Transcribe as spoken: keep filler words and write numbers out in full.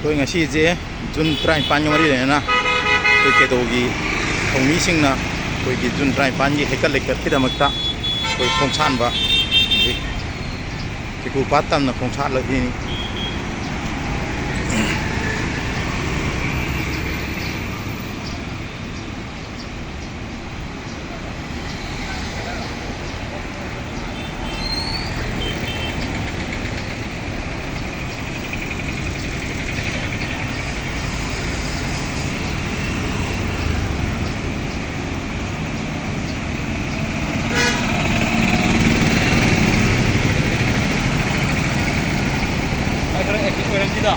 ꯑꯩꯈꯣꯏ ꯉꯁꯤꯁꯦ ꯖꯨꯟ ꯇꯔꯥꯅꯤꯄꯥꯟꯒ ꯃꯔꯤ ꯂꯩꯅꯅ ꯑꯩꯈꯣꯏ ꯀꯦꯗꯣꯒꯤ ꯊꯧꯃꯤꯁꯤꯡꯅ ꯑꯩꯈꯣꯏꯒꯤ ꯖꯨꯟ ꯇꯔꯥꯅꯤꯄꯥꯟꯒꯤ ꯍꯩꯀꯠ ꯂꯩꯀꯠꯀꯤꯗꯃꯛꯇ ꯑꯩꯈꯣꯏ ꯈꯣꯡꯁꯥꯟꯕ ꯍꯧꯖꯤꯛ ꯀꯦꯀꯨ ꯄꯥꯠ ꯇꯝꯅ ꯈꯣꯡꯁꯥꯠꯂꯛꯂꯤꯅꯤ꯫ ꯑꯩ ꯈꯔ active ꯑꯣꯏꯔꯝꯁꯤꯗ꯫